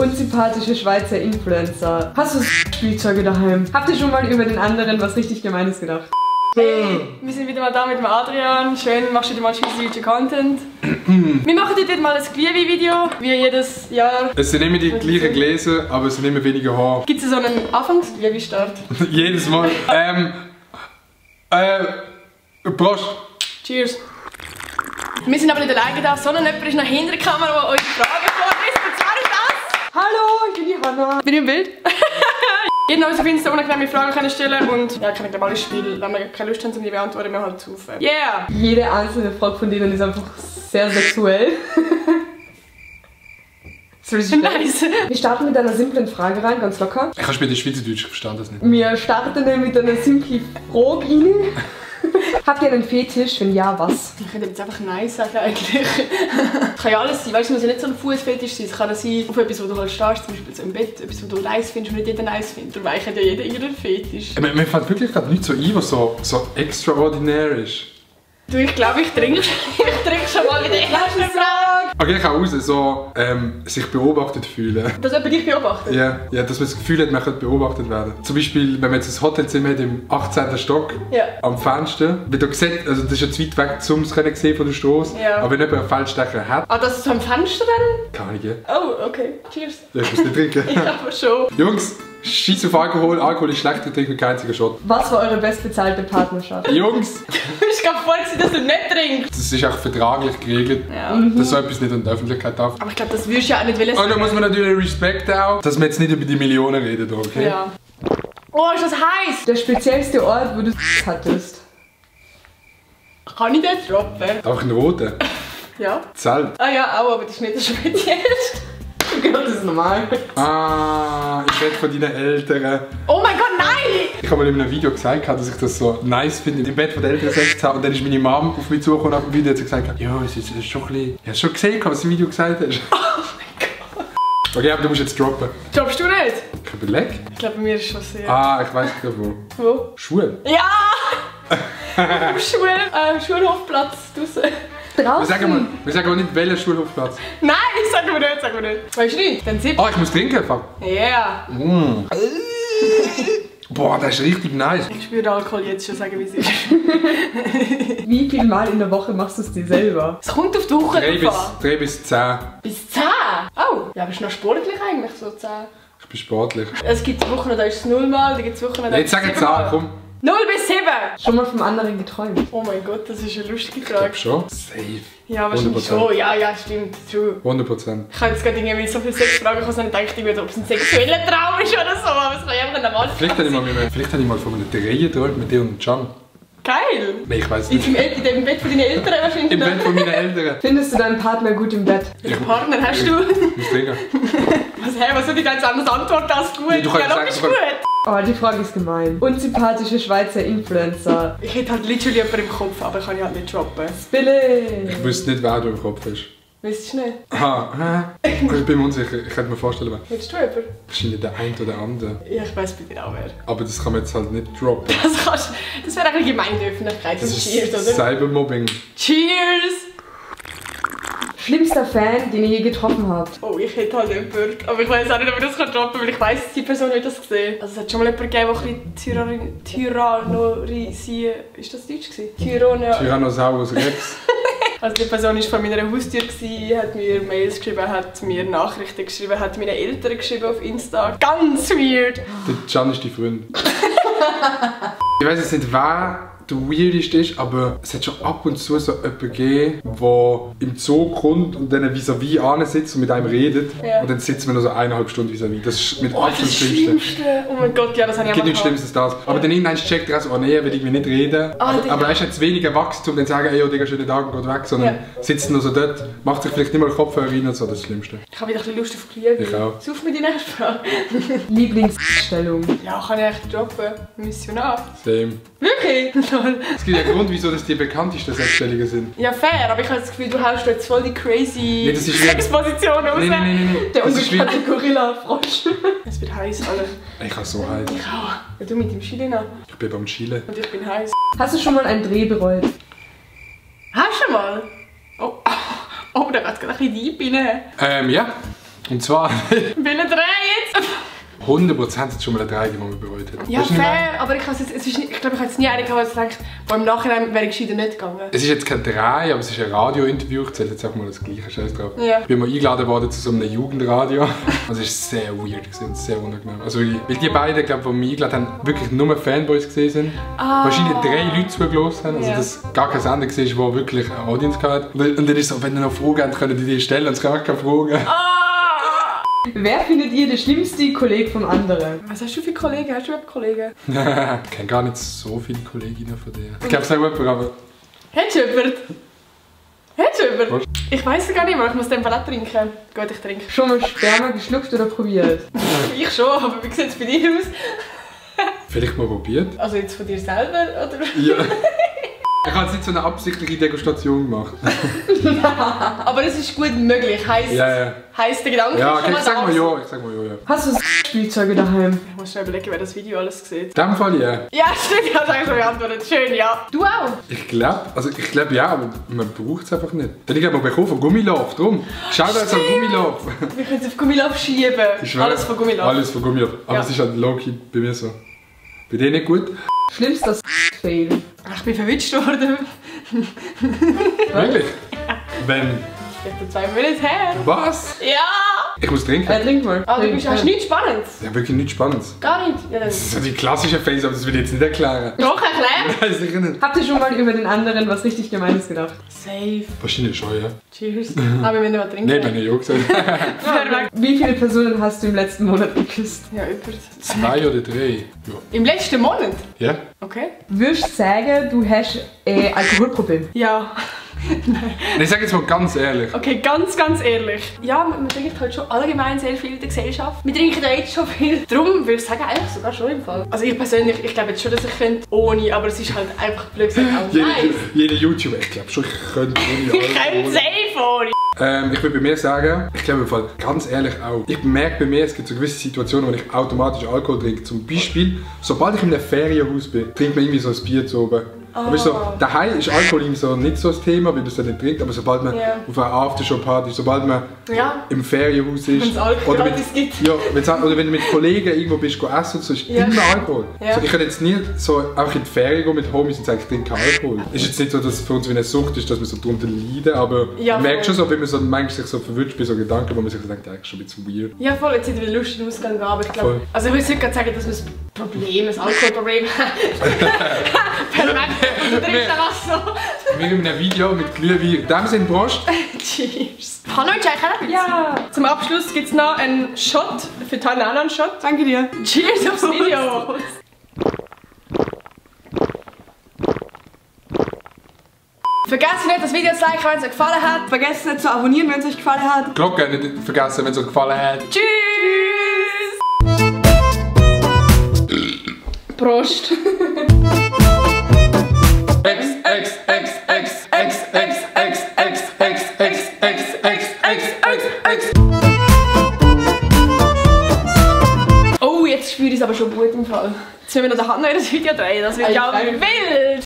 Unsympathische Schweizer Influencer. Hast du Spielzeuge daheim? Habt ihr schon mal über den anderen was richtig Gemeines gedacht? Hey, wir sind wieder mal da mit dem Adrian. Schön, machst du dir mal schweizerischen Content. Wir machen heute mal ein Glühwein-Video, wie jedes Jahr. Es sind immer die gleichen Gläser, aber es sind immer weniger Haar. Gibt es so einen Anfangs-Glühwein-Start? Jedes Mal. Prost! Cheers! Wir sind aber nicht alleine da, sondern jemand ist noch hinter der Kamera, der euch Fragen vorliest. Und zwar ist das... Hallo, ich bin die Hanna. Bin ich im Bild? Jeder uns auf Insta unangenehme Fragen können stellen und ja, kann ich glaube alles spielen. Wenn wir keine Lust haben, um die beantworten, wir halt auf. Yeah! Jede einzelne Frage von denen ist einfach sehr sexuell. Nice! Wir starten mit einer simplen Frage rein, ganz locker. Ich kann später Schweizerdeutsch, ich verstehe das nicht. Wir starten mit einer simplen Frage rein. Habt ihr einen Fetisch? Wenn ja, was? Ich könnte jetzt einfach Nein sagen eigentlich. Es kann ja alles sein, weißt du, es muss ja nicht so ein Fußfetisch sein. Es kann sein auf etwas, wo du halt stehst, zum Beispiel so im Bett, etwas, wo du nice findest und nicht jeder nice findet. Darum hat ja jeder ihren Fetisch. Mir fällt wirklich gerade nichts so ein, was so extraordinär ist. Du, ich glaube, ich trinke schon mal wieder die erste Frage. Okay, ich kann raus, so sich beobachtet fühlen. Dass jemand dich beobachtet? Ja, dass man das Gefühl hat, man könnte beobachtet werden. Zum Beispiel, wenn man jetzt ein Hotelzimmer hat im 18. Stock, am Fenster. Wie du siehst, also das ist ja zu weit weg, um es sehen von der Straße. Ja. Aber wenn jemand einen Feldstecher hat... Ah, das ist so am Fenster dann? Keine Ahnung, ja. Oh, okay. Cheers. Ja, ich muss nicht trinken. Ich aber schon. Jungs, scheiß auf Alkohol. Alkohol ist schlecht, ich trinke keinen einzigen Shot. Was war eure bestbezahlte Partnerschaft? Jungs! Du bist gerade vorhin, dass du nicht trinkst. Das ist auch vertraglich geregelt, dass so etwas nicht in der Öffentlichkeit darf. Aber ich glaube, das würdest du ja auch nicht wollen. Und da muss man natürlich Respekt auch, dass wir jetzt nicht über die Millionen reden, okay? Ja. Oh, ist das heiß? Der speziellste Ort, wo du hattest? Kann ich den droppen? Auch ein roter. Ja. Zelt. Ah ja, auch, aber das ist nicht das speziellste. Okay, das ist normal. Ah, ich rede von deinen Eltern. Oh mein Gott, nein! Ich habe mal in einem Video gesagt, dass ich das so nice finde, im Bett von den Eltern gesessen zu haben. Und dann ist meine Mom auf mich zugekommen nach dem Video und hat gesagt, ja, es ist schon ein bisschen... Ich habe schon gesehen, was du im Video gesagt hast. Oh mein Gott. Okay, aber du musst jetzt droppen. Droppst du nicht? Ich überlege. Ich glaube, bei mir ist es schon sehr... Ah, ich weiß nicht wo. Wo? Schule. Ja! Schulhofplatz draussen. Draußen? Wir sagen auch nicht, welcher Schulhofplatz. Nein, sagen wir nicht, sagen wir nicht. Weißt du nicht? Dann 7. Ah, ich muss trinken einfach. Ja. Mm. Boah, das ist richtig nice. Ich spüre den Alkohol jetzt schon, sagen wie es ist. Wie viel Mal in der Woche machst du es dir selber? Es kommt auf die Woche drauf an. 3 bis 10. Bis 10? Oh, ja, aber ist noch sportlich eigentlich, so 10. Ich bin sportlich. Es gibt Wochen, da ist es 0 Mal, da gibt es Wochen, da Jetzt sag 7 10, Mal. komm. 0 bis 7! Schon mal vom anderen geträumt? Oh mein Gott, das ist eine lustige Ich Frage. glaube schon. Safe. Ja, wahrscheinlich 100%. schon. Ja, ja, stimmt. True. 100%. Ich habe jetzt gerade irgendwie so viele Sexfragen gehabt, dass ich dachte, ob es ein sexueller Traum ist oder so, aber es kann ja einfach normal sein. Vielleicht habe ich mal von einem Drehen geträumt mit dir und Can. Geil! Nein, ich weiß In nicht. dem Bett von deinen Eltern wahrscheinlich. Im Bett von meinen Eltern. Findest du deinen Partner gut im Bett? Welchen Partner hast du? Ich trinken. Was soll ich ganz anders antworten als gut? Ja, du kannst Ja, logisch sagen, gut! Oh, die Frage ist gemein. Unsympathische Schweizer Influencer. Ich hätte halt literally jemanden im Kopf, aber kann ich halt nicht droppen. Spille! Ich wüsste nicht, wer du im Kopf hast. Weißt du nicht? Aha, ich bin mir unsicher. Ich könnte mir vorstellen, wer. Hättest du jemanden? Wahrscheinlich der eine oder andere. Ja, ich weiss bei dir auch wer. Aber das kann man jetzt halt nicht droppen. Das wäre eine gemeine Öffentlichkeit. Das Cheers, ist oder? Cybermobbing. Cheers! Schlimmster Fan, den ihr je getroffen habt? Oh, ich hätte halt jemanden. Aber ich weiß auch nicht, ob ich das droppen kann, weil ich weiss, dass die Person nicht das gesehen. Also es hat schon mal jemanden gegeben, der ein bisschen Tyrannorisieren... Ist das Deutsch gewesen? Tyrannosaurus Rex. Also die Person war von meiner Haustür, hat mir Mails geschrieben, hat mir Nachrichten geschrieben, hat meine Eltern geschrieben auf Insta. Ganz weird! Der Can ist dein Freund. Ich weiss jetzt nicht, wer der weirdeste ist, aber es hat schon ab und zu so jemanden gegeben, der im Zoo kommt und dann vis-à-vis ansitzt und mit einem redet. Ja. Und dann sitzt man noch so 1,5 Stunden vis-à-vis. Das ist mit Oh, Abstand das das Schlimmste. Oh mein Gott, ja, das habe ich Es gibt auch nichts Schlimmes als das. Aber dann irgendwann checkt er so, oh nee, will ich mir nicht reden. Aber er ist jetzt wenig erwachsen, um dann zu sagen, ey, oh Digga, schönen Tag und geht weg. Sondern sitzt nur so dort, macht sich vielleicht nicht mal den Kopfhörer rein und so, das ist das Schlimmste. Ich habe wieder ein bisschen Lust auf Glühwein. Ich auch. Such mir die nächste Frage. Lieblingsstellung? Ja, kann ich echt droppen. Missionar. Same. Wirklich? Lol. Es gibt ja einen Grund, wieso das die bekanntesten Sexstellungen sind. Ja, fair, aber ich habe das Gefühl, du haust jetzt voll die crazy das ist wie- Sexposition raus. Nein. Der Das ist wie... ungekannte Gorilla-Frosch. Es wird heiß, alle. Ich kann so heiß. Ich auch. Ja, du mit dem Chilena. Ich bin beim Chillen. Und ich bin heiß. Hast du schon mal einen Dreh bereut? Hast du mal? Oh, oh da geht gerade ein bisschen deep rein. Ja. Und zwar Welchen Dreh jetzt? 100% hat es schon mal eine Dreieck, die man bereut hat. Ja, Weißt du, was ich meine? fair, aber ich glaube, ich habe jetzt nie einen gehabt, der denkt, boah, im Nachhinein wäre ich gescheiter nicht gegangen. Es ist jetzt kein Drei, aber es ist ein Radiointerview. Ich zähle jetzt einfach mal das gleiche Scheiß drauf. Ja. Ich bin mal eingeladen worden zu so einem Jugendradio. Also es war sehr weird und sehr unangenehm. Also weil die beiden, glaube ich, die mich eingeladen haben, wirklich nur Fanboys gesehen sind. Wahrscheinlich 3 Leute zugelassen haben. Also Ja. dass gar kein Sender war, der wirklich eine Audience hatte. Und dann ist es so, wenn ihr noch Fragen habt, könnt ihr die stellen. Und es kann auch keine Fragen. Wer findet ihr der schlimmste Kollege vom anderen? Was hast du für Kollegen? Hast du überhaupt Kollegen? Ich kenne gar nicht so viele Kolleginnen von dir. Ich glaube, es ist auch jemand, aber... Hättest du jemanden? Hättest du jemanden? Was? Ich weiss es gar nicht mehr, ich muss den Fall auch trinken. Gut, ich trinke. Schon mal Sperma geschluckt oder probiert? Ich schon, aber wie sieht es bei dir aus? Vielleicht mal probiert. Also jetzt von dir selber, oder? Ja. Ich habe jetzt nicht so eine absichtliche Degustation gemacht. Aber es ist gut möglich, heisst Ja. der Gedanke Ja, ist schon okay, mal ich sag mal da. ja. Ich sag mal ja. Hast du Spielzeuge daheim? Ich muss schon überlegen, wer das Video alles sieht. In dem Fall ja. Ja, stimmt, ich habe es schon beantwortet. Schön, ja. Du auch? Ich glaube ja, aber man braucht es einfach nicht. Denn ich glaube, man bekommt von Gummilove, drum. Schau da jetzt an Gummilove. Wir können es auf Gummilove schieben. Ich schwöre, Alles von Gummilove. Alles von Gummilove. Aber Ja. es ist halt low-key bei mir so. Bei dir nicht gut? Schlimmster Fail. Ich bin verwünscht worden. Wirklich? Wenn... Jetzt 2 Monate her. Was? Ja! Ich muss trinken. Trink mal. Ah, du hast nichts Spannendes? Ja, wirklich nichts Spannendes. Gar nicht? Ja, dann. Das ist so die klassische Face, aber das will ich jetzt nicht erklären. Doch, erklärt. Weiß ich nicht. Habt ihr schon mal über den anderen was richtig Gemeines gedacht? Safe. Wahrscheinlich schon, ja. Cheers. Aber wir müssen mal trinken. Nein, bin ich auch gesagt. Perfekt. Wie viele Personen hast du im letzten Monat geküsst? Ja, über. 2 oder 3. Ja. Im letzten Monat? Ja? Okay. Würdest du sagen, du hast ein Alkoholproblem? Ja. Nein, ich sag jetzt mal ganz ehrlich. Okay, ganz ehrlich. Ja, man trinkt halt schon allgemein sehr viel in der Gesellschaft. Wir trinken ja jetzt schon viel. Darum würde ich sagen, eigentlich sogar schon im Fall. Also ich persönlich, ich glaube jetzt schon, dass ich könnte ohne, aber es ist halt einfach blöd gesagt auch nice. Jeder YouTuber, ich glaube schon, ich könnte ohne Ich könnte safe ohne. Ich würde bei mir sagen, ich glaube im Fall ganz ehrlich auch, ich merke bei mir, es gibt so gewisse Situationen, wo ich automatisch Alkohol trinke. Zum Beispiel, sobald ich in einem Ferienhaus bin, trinkt man irgendwie so ein Bier zu oben. Aber so, daheim ist Alkohol irgendwie so nicht so das Thema, weil man es dann nicht trinkt, aber sobald man auf einer Aftershow-Party ist, sobald man im Ferienhaus ist, Wenn's Alkohol oder, gratis gibt. Ja, oder wenn du mit Kollegen irgendwo bist, essen und so, ist immer Alkohol. Ja. So, ich kann jetzt nie so einfach in die Ferien gehen mit Homies und sagen, ich trinke keinen Alkohol. Ist jetzt nicht so, dass es für uns wie eine Sucht ist, dass wir so darunter leiden, aber Ja, man merkt voll. schon so, wenn man so manchmal sich so verwünscht bei so Gedanken, wo man sich so denkt, eigentlich schon ein bisschen weird. Ja voll, jetzt sind wir lustig in den Ausgang gehen, aber ich glaube... Voll. Also ich würde nicht gerade sagen, dass wir ein Problem, ein Alkoholproblem Perfekt, du trinkst einfach so. Wir in einem Video mit Glühwein. In dem Sinne, Prost! Cheers. Hanno, willst du eigentlich auch noch Ja! Zum Abschluss gibt es noch einen Shot für Tanana, einen Shot. Danke dir. Cheers aufs Video. Vergesst nicht, das Video zu liken, wenn es euch gefallen hat. Vergesst nicht zu abonnieren, wenn es euch gefallen hat. Glocke nicht vergessen, wenn es euch gefallen hat. Tschüss! Prost! Oh, jetzt spüre ich es aber schon gut im Fall. Jetzt müssen wir noch den Hand noch in das Video drehen, das wird ja wild!